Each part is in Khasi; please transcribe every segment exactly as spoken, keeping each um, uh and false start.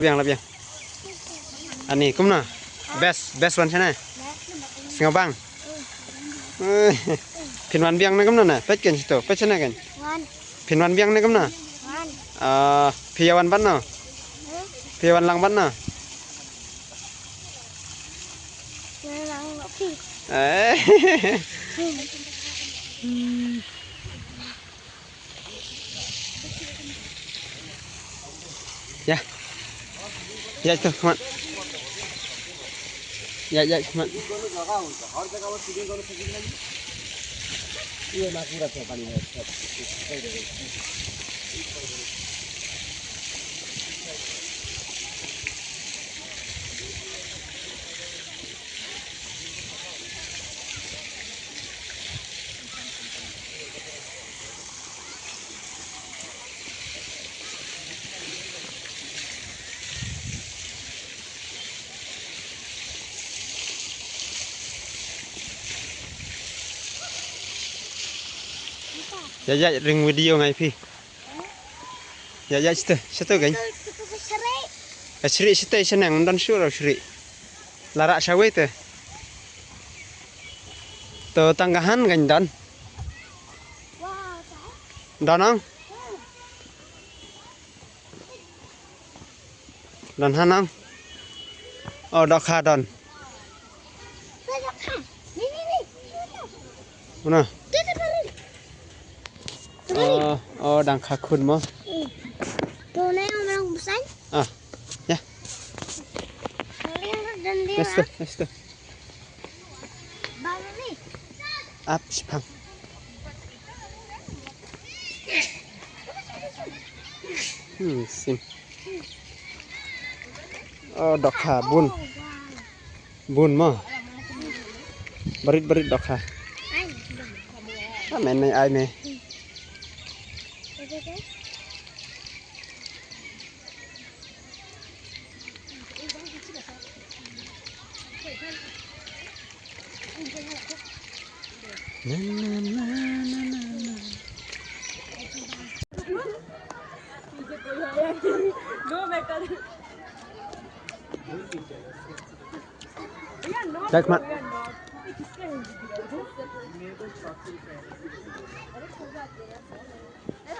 Biang la biang. Ani kumno? Best, best wan shane. Sngewbang. Phin wan biang ne kumno ne? Peit kan shito, peit shane kan. Wan. Phin wan biang ne kumno? Wan. Ah, phi ïa wan bad no? Hmm? Phi ïa wan lang bad no? Wan lang bad phi. Eh. Ïa. Ïa, to, khmat. Ïa, ïa, khmat. Ïa, ïa, ring video ngai phi. Ïa, ïa, shito, shito kan. Ka shrieh shito shaneng, don shuh ro shrieh. La rah shawei te. To tang ka han kan don. Don ang. Don hanang. Oh, dohkha don. Mana? Oh, oh, dang kha khun mo. Ah, ya. Next to, next to. Ap shipang. Hmm, sim. Oh, dohkha bun. Bun mo. Barit, barit dohkha. Ah, men nai ai me. Guys, ma.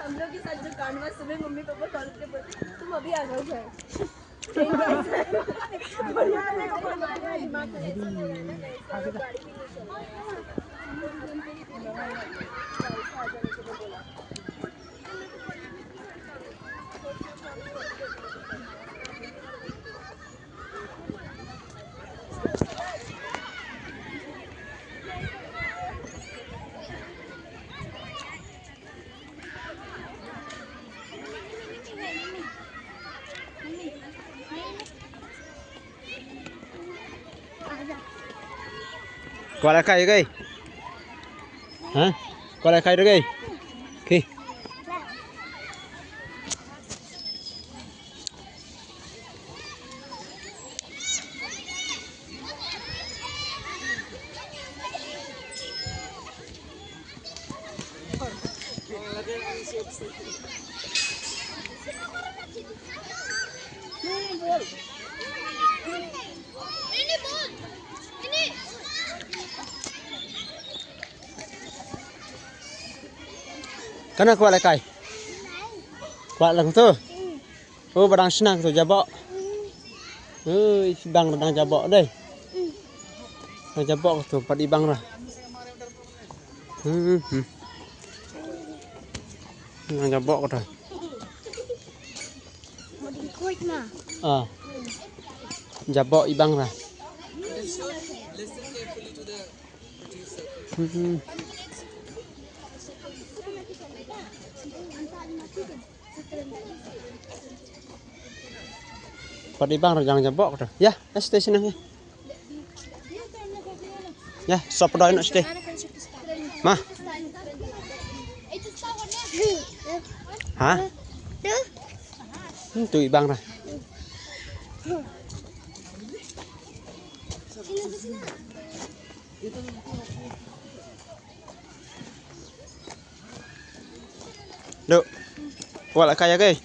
हम लोग के साथ जो कांड हुआ, सुबह मम्मी पापा कॉल करके बोलते, "तुम अभी आ जाओ घर।" Kwah la kai kai. Ha? Kwah la kai kai. Okay. Kana kwah la kai. Kwah lang tu. Oh, ba dang shna katu jaboh. Oi, i bang dang jaboh dei. Dang jaboh katu, pat i bang ra. Hmm, hmm. Dang jaboh katu. Ah. Jaboh i bang ra. Hmm, hmm. Pat i bang ra dang jaboh katu. Ya, eh, stay sini ya. Ya, sop doi nak stay. Ma. Ha? Hmm, tu i bang ra. Dok. Kwah la kai ïa kai.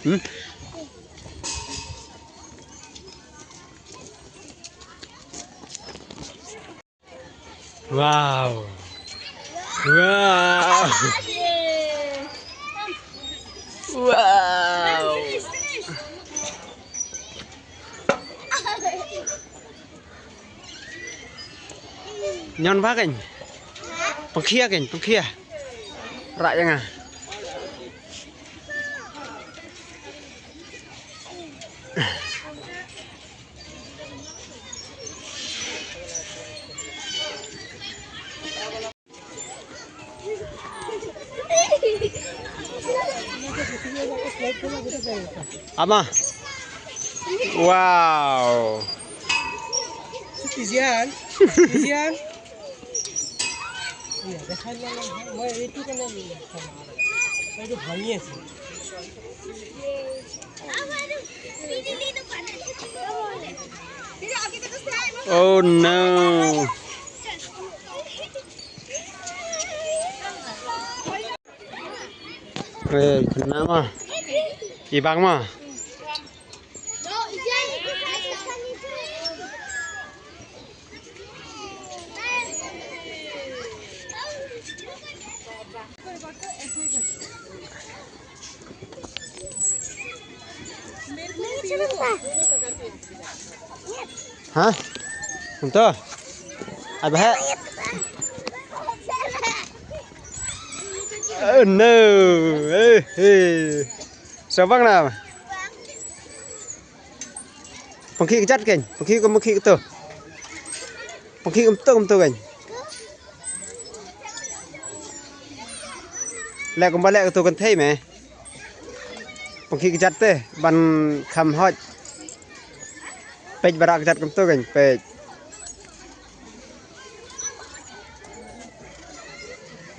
Hmm? Wow. Wow. Wow. Nyon ba kein. Pengkhia kein, pengkhia. Rak janga. Ama. Wow. Isian. Isian. Iya, dah sana lah. Mau itu kan lagi. Itu hanya sih. Oh no. Eh, kena mah. Ibang mah. Ha? Kumto? Ai bah. Oh no. Eh, eh. Sngewbang na. Pynkhih kjat kein, pynkhih kumba khih kato. Pynkhih kumto kumto kein. Leh kumba leh kato kynthei me. Pynkhih kjat te ban kham hoi. Peit ba rah kjat kumto kein, peit.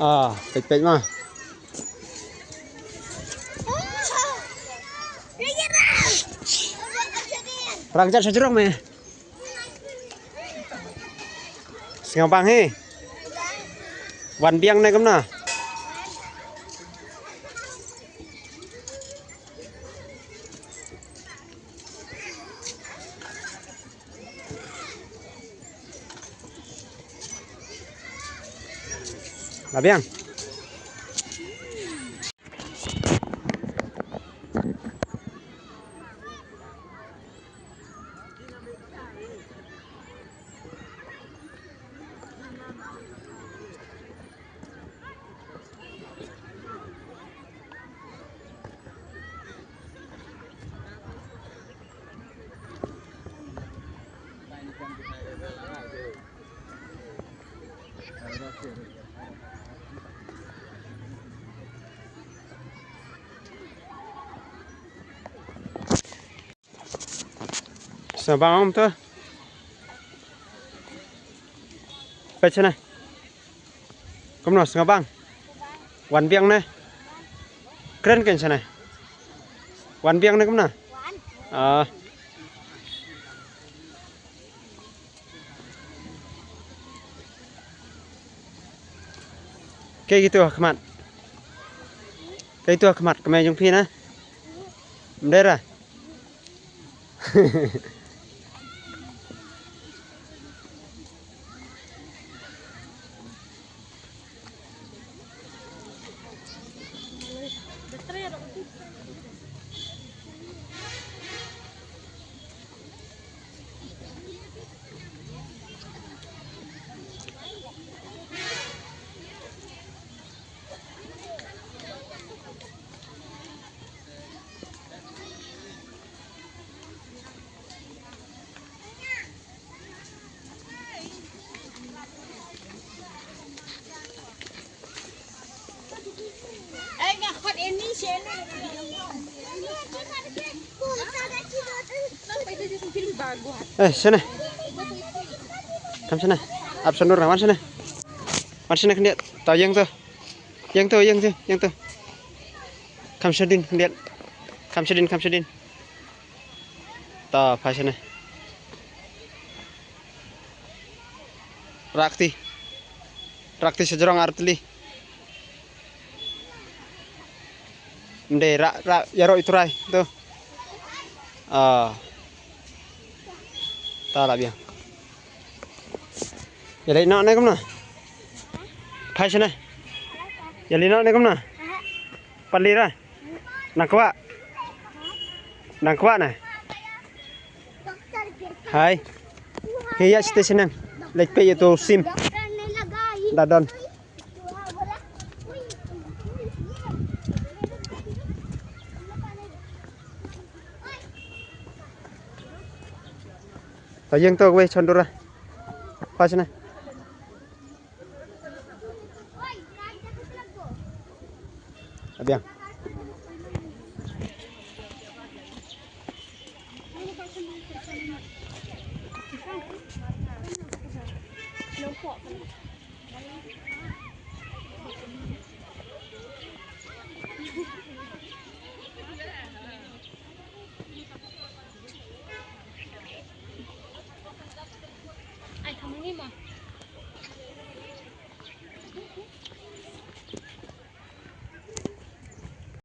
Ah, peit peit ma. Rah kjat sha jrong me. Sngewbang hi. Wan biang ne kumno? La biang. Sngewbang ong to. Peit shane. Kumno sngewbang? Wan biang ne? Kren kein shane. Wan biang ne kumno? Ah. Kaei kito ha khmat? Kaei kito ha khmat, kmie jong phi na? Ym dei ra. Eh, shane. Kam shane. Ap sha nur, wan shane. Wan shane khyndiat. To ïeng to. Ïeng to, ïeng to, ïeng to. Kam shadien khyndiat. Kam shadien, kam shadien. To, phai shane. Rah kti. Rah kti sha jrong ar tylli. Ym dei, rah, rah ïaroh ïa u trai to. Ah. To la biang. Ïa leit noh ne kumno? Hai shane. Ïa lino ne kumno? Pali ra. Nang kwah. Nang kwah ne. Hai. Hi ïa station nang. Leit peit ïa tu sim. Da don. Ta ïeng to wei chondura. Pas na.